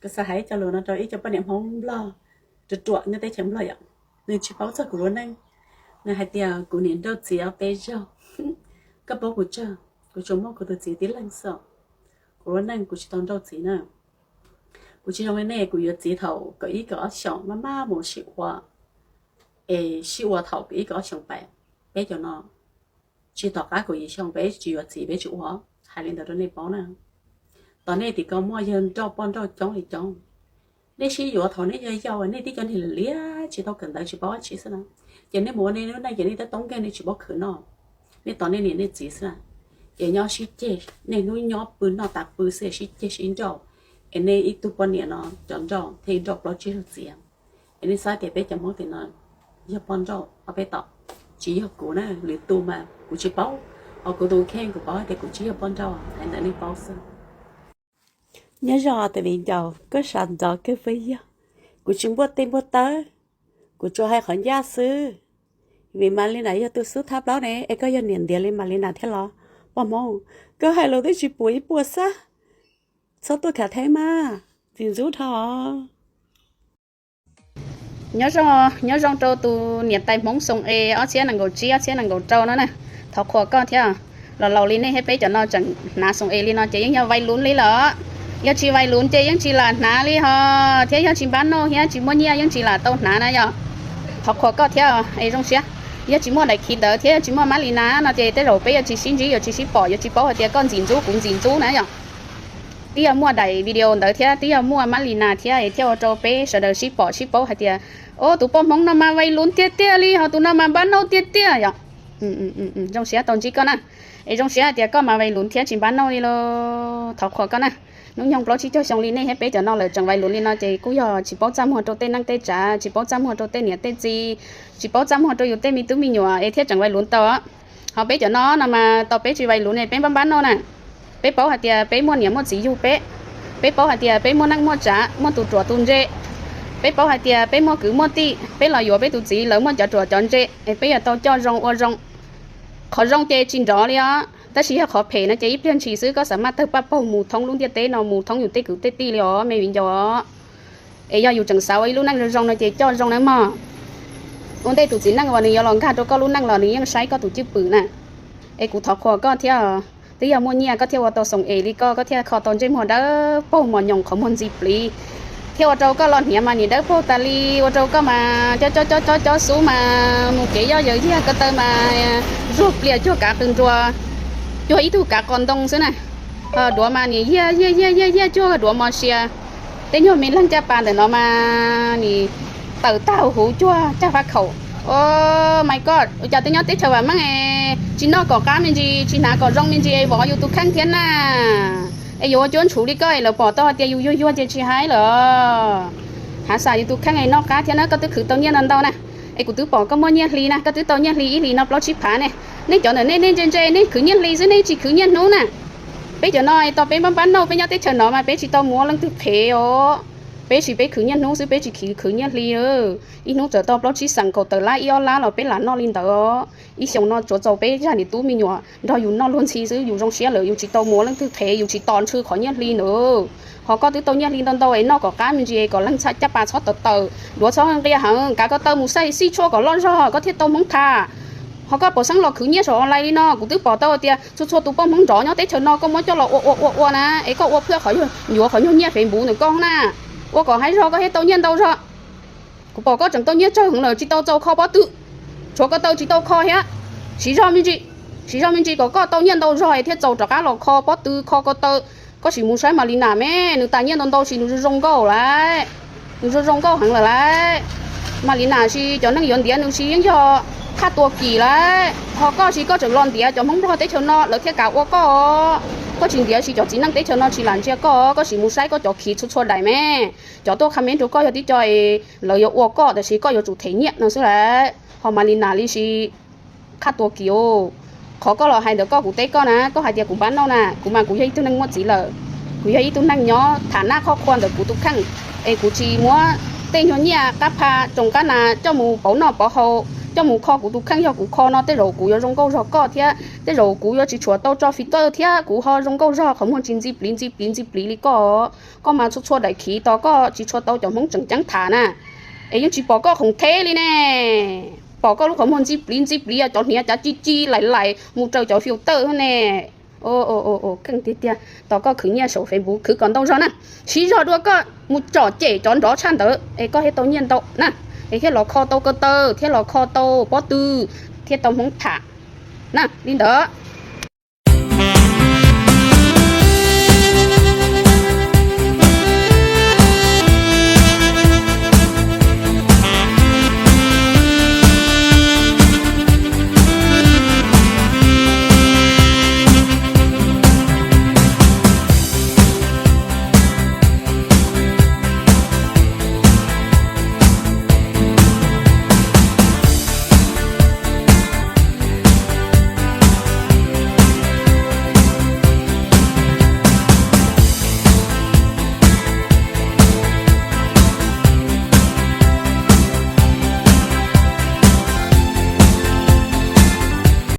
Kuv xav hais ib co lus no rau ib co poj niam Hmoob Nplog ruam ruam nyob teb chaws Nplog yom, nws tsis paub txog kuv lub neej. Nws hais tias kuv niam nrauj txiv ob peb zaug, koj paub kuv tsawg, kuv tsuas muaj kuv tus txiv tib leeg xwb. Kuv lub neej kuv tsis tau nrauj txiv na. Kuv tsis zoo li nej, kuv yuav txiv thaum kaum ib kaum ob xyoos maj maj mus sib ua, es sib ua thaum kaum ib kaum ob xyoos pem. Peb cov no tsis tom qab kaum yim xyoo peb tsis yuav txiv peb tsis ua, hais li ntawd rau nej paub na. Tos nej tim ko muaj yawg nrauj poj nrauj coob li coob. Nej sib yuav thaum nej yog yau, nej tib co niag liam tsis tau kawm ntawv tsis paub dab tsi xwb na, ces nej mus ua nej lub neej ces nej twb toob nkeeg nej tsis paub khwv noj, nej tos nej niam nej txiv xwb na. Ces nyob sib ceg, nej hnub nyob pw noj tas pw xwb sib ceg sib nrauj, es nej ib tug poj niam no cov nrauj thiaj nrauj plaub tsib tug txiv. Es nej xav tias peb cov Hmoob tim no yog poj nrauj ob peb tom, tsis yog kuv na, lwm tus mas kuv tsis paub, ho kuv tus kheej kuv paub tias kuv tsis yog poj nrauj, hais ntawd nej paub xwb. Nyob zoo tus viv ncaus, koj sawv ntxov kawg puas yog? Kuv tsis npuaj tej npuaj taw, kuv tsuas hais qhov ncaj xwb. Vim Malina yog tus xub thab plaub ne, es koj yog niam ntiav li Malina thiab los? Poj Hmoob, koj hais lus twb tsis pum ib puas xab, txhob tuaj khav theeb mas, ntxim ntxub dhau. Nyob zoo, nyob zoo rau tus niam tais Hmoob Xoo Es ob txhiab nees nkaum tsib ob txhiab nees nkaum rau no na. Thov qhuas koj thiab, los laus li nej thiab peb cov no tseem hnav Xoo Es li no ces yeej yog vais luv li lawm. Yog tsis vais luv ces yeej tsis lam hnav li ho, thiab yog tsis npab nauj thiab tsis muaj nyiaj yeej tsis lam tau hnav na yom. Thov qhuas koj thiab es zoo siab. Yog tsis muaj daim khiv ntawd thiab yog tsis muaj Malina no ces tej zaum peb yuav tsis sib ntsib, yuav tsis sib pom, yuav tsis paub hais tias koj ntxim ntxub kuv ntxim ntxub na yom. Twb yog muaj daim video ntawd thiab twb yog muaj Malina thiab es thiaj ua rau peb sawv daws sib pom sib paub hais tias, o, tus poj Hmoob no mas vais luv tiag tiag li, ho tus no mas npab nauj tiag tiag yom. Zoo siab tau ntsib koj na. Es zoo siab hais tias koj mas vais luv thiab tsis npab nauj li los thov qhuas koj na. Hnub nyoog plaub tsib caug xyoo li nej thiab peb cov no lawm tseem vais luv li no ces kuj yog tsis paub txaj muag rau tej neej tej tsav, tsis paub txaj muag rau tej niam tej txiv, tsis paub txaj muag rau yus tej me tub me nyuam es thiaj tseem vais luv tau. Ho peb cov no no mas tau peb tsis vais luv ne peb npab npab nauj na. Peb paub hais tias peb muaj niam muaj txiv yug peb, peb paub hais tias peb muaj neej muaj tsav muaj tus ruam tus ntse, peb paub hais tias peb muaj kwv muaj tij, peb los yuav peb tus txiv lawv muaj cov ruam cov ntse es peb yuav tau coj zoo ua zoo. Qhov zoo ces tsis nrov li os, tab sis yog qhov phem no ces ib pliag ntshis xwb koj xav maj tawg paj paug mus thoob lub ntiaj teb no mus thoob yus tej kwv tej tij li os me viv ncaus. Es yog yus tseem xav ua ib lub neej zoo zoo no ces coj zoo nawb mog. Ua ntej tus txiv neej uas nws yuav los nkag rau koj lub neej los nws yeej saib koj tus cwj pwm na. Es kuv thov qhuas koj thiab, twb yog muaj nyiaj koj thiaj ua tau Xoo Es li koj, koj thiaj kho tau ntsej muag dawb paug mos nyoos qhov muag ntxi pliv, thiaj ua rau koj los hniav mas niam dawb paug tas li, ua rau koj mas cob cob cob cob cob xub mas mus kev yoj yaws yag ko taw mas zuag plias cuag kav qws nruas, cuag ib tug kav qos ntoo xwb na. Duav mas niam yag yag yag yag yag cuag duav mos sia, tej nyuag me leeg caj pas ntawm no mas nim tawm tag huv cuag caj fab khaum. Oh my God, ua cas twb nyob teb chaws vam meej es tsis noj kom qab me ntsis, tsis hnav kom zoo me ntsis es vov yus tus kheej thiab na. Es yuav ua cuab ntshum li koj es lawv pom tau hais tias yus yuag yuag ces tsis hais lawm. Hav xas yus tus kheej es noj qab thiab na, koj twb khwv tau nyiaj ntau ntau na. Es kuv twb pom koj muaj nyiaj hli na, koj twb tau nyiaj hli ib hlis no plaub tsib phav ne. Nej cov ntawm nej, nej ntse ntse nej khwv nyiaj hli xwb, nej tsis khwv nyiaj hnub na. Peb cov no tos peb npab npab nauj, peb nyob teb chaws no mas peb tsis tau mus ua leej twg phem os. Peb tsis, peb khwv nyiaj hnub xwb, peb tsis khwv, khwv nyiaj hli. Ib hnub txawm tau plaub tsib xees kaum tawm lab ib ob lab los peb lam noj li ntawd os. Ib xyoos no tsuav txaus peb zaj niam tub me nyuam nrog yus noj luag ntxhi xwb, yus zoo siab lawm, yus tsis tau mus ua leej twg phem, yus tsis tos ntshe qhov nyiaj hli ntawd. Ho koj twb tau nyiaj hli ntau ntau es noj kom qab me ntsis, kom leej txhaj caj pas txhob tawm tawm, duav txhob nqia heev, kav ko taw mus saib xij tshuaj kom loj zog koj thiaj tau hmoob tham. Ho koj pom xeeb los khwv nyiaj saum online li no, kuv twb pom tau tias txhua txhua tus poj hmoob nrov nyob teb chaws no koj muab coj los ua ua ua ua na, es koj ua phwj qhov, yuav qhov nyuag nyiaj Facebook ntawm koj na, ua kom haib zog koj thiaj tau nyiaj ntau zog. Kuv pom koj tseem tau nyiaj tsawg heev lawm tsis tau txaus kho pob tw, tshuav ko taw tsis tau kho thiab. Siv zog me ntsis, siv zog me ntsis kom koj tau nyiaj ntau zog es thiaj txaus rov qab los kho pob tw kho ko taw. Koj sim mus saib Malina me, nws tas nyiaj ntau ntau sis nws zoo zoo nkauj lawm, nws zoo zoo nkauj heev lawm lauj. Malina sis cov neeg yuav ntiav nws sis yeej yog thaj tua kim lawm. Ho koj sis koj tseem los ntiav cov hmoob nplog teb chaws no lawv thiaj kam ua koj. Koj tsis ntiav sis cov txiv neej teb chaws no tsis lam ntsia koj, koj sim mus saib koj cov khiv txhua txhua daim me. Cov tuaj comment rau koj yog tib co es lawv yuav ua koj tab sis koj yuav tsum them nyiaj no xwb lauj. Ho Malina li sis thaj tua kim. Qhov koj los hais ntawd koj, kuv teb koj na, koj hais tias kuv npab nauj na, kuv mas kuv yog ib tug neeg muaj txiv lawm, kuv yog ib tug neeg nyob tham naj qhoj qhua ntawm kuv tus kheej, es kuv tsis muab tej nyuag nyiaj qab pha tsoos qab nas coj mus pauv noj pauv haus, coj mus kho kuv tus kheej, yog kuv kho no tej zaum kuv yuav zoo nkauj zog koj thiab, tej zaum kuv yuav tsis tshuav tau tso filter thiab kuv ho zoo nkauj zog qhov muag tsis ntxi pliv ntxi pliv ntxi pliv li koj. Koj mas txhua txhua daim khiv tos koj tsis tshua tau cov Hmoob tseem ceeb tham na, es yeej tsis pom koj khoom theb li ne. Pom koj lub qhov muag ntxi pliv ntxi pliv, cov hniav cav ci ci laim laim mus raws cov filter ne. Keej tiag tiag, tos koj khwv nyiaj saum Facebook khwv kom ntau zog na. Siv zog dua koj mus tsom cem cov nrov tshaj ntawd es koj thiaj tau nyiaj ntau na, es thiaj los kho tau ko taw, thiaj los kho tau pob tw, thiaj tau Hmoob tham na. Li ntawd